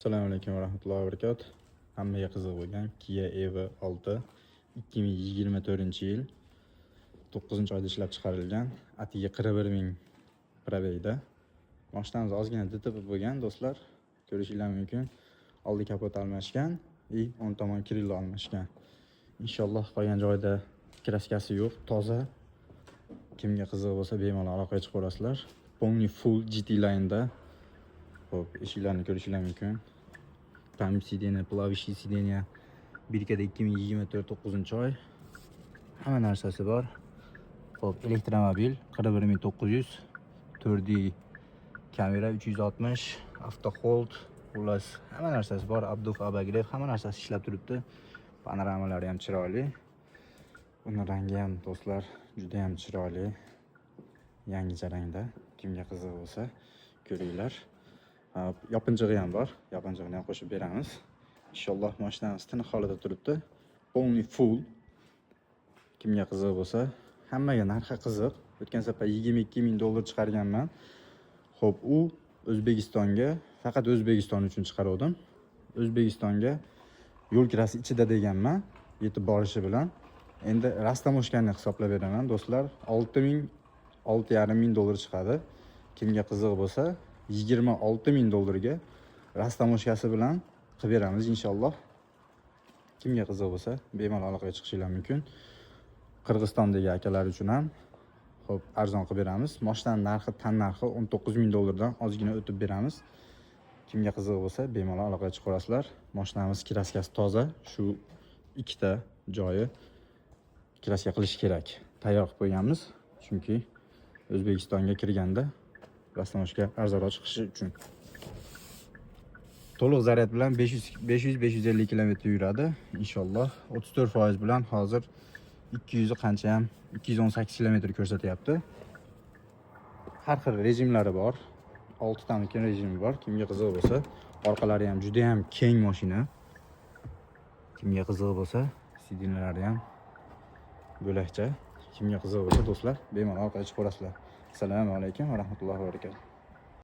Assalomu alaykum va rahmatullohi va barakatuh. Hammaga qiziq bo'lgan Kia EV6, 2024-yil 9-oyda ishlab chiqarilgan, atigi 41 ming пробег da. Mashinamiz ozgina DTP bo'lgan, do'stlar. Ko'rishinglar mumkin. Oldi kapot almashgan и o'ng tomon крыло almashgan. Inshaalloh, qolgan joyida краска si yo'q, toza. Kimga qiziq bo'lsa, bemalol aloqaga chiqaverasizlar. Полный full GT line'da. Xo'p, eshiklarni ko'rishinglar mumkin. Память сиденья, плавающий сиденья. Бирка da 2024 9-oy. Hamma narsasi bor. Xo'p, elektromobil, 41 900, 4D kamera 360, auto hold, xullas, hamma narsasi bor. Обдув, обогрев, hamma narsasi ishlab turibdi. Panoramalari ham chiroyli. Uni rangi ham, do'stlar, juda ham chiroyli. Yangicha rangda. Kimga qiziq bo'lsa, ko'ringlar. Hop, yopinchig'i ham bor. Yopinchig'ini ham qo'shib beramiz. Inshaalloh, mashinamiz tiniq holatda turibdi. Полный full. Kimga qiziq bo'lsa, hammaga narxi qiziq. O'tgan safar 22 ming dollar chiqarganman. Xo'p, u O'zbekistonga, faqat O'zbekiston uchun chiqaruvdim. O'zbekistonga yo'l kirasi ichida deganman, yetib borishi bilan. Endi растаможка ni hisoblab beraman, do'stlar. 6 ming, 6,5 ming dollar chiqadi. Kimga qiziq bo'lsa, 26 ming dollarga растаможка si bilan qilib beramiz inshaalloh. Kimga qiziq bo'lsa, bemalol aloqaga chiqishinglar mumkin. Qirg'izistondagi akalar uchun ham, xo'p, arzon qilib beramiz. Mashinani narxi, tan narxi 19 ming dollardan ozgina o'tib beramiz. Kimga qiziq bo'lsa, bemalol aloqaga chiqaverasizlar. Mashinamiz краска si toza, shu ikkita joyi краска qilish kerak. Tayyor qilib qo'yganmiz, chunki O'zbekistonga kirganda растаможка arzonroq chiqishi uchun. To'liq zaryad bilan 500 500-550 kilometr yuradi. Inshaalloh, 34% bilan hozir 200 qancha ham, 218 kilometr ko'rsatyapti. Har xil rejimlari bor. 6 tamikin rejimi bor. Kimga qiziq bo'lsa, orqalari ham juda ham keng mashina. Kimga qiziq bo'lsa, сиденья lari ham bo'lakcha. Kimga qiziq bo'lsa, do'stlar, bemalol orqaga chiqaverasizlar. Assalomu alaykum va rahmatullohi va barakatuh.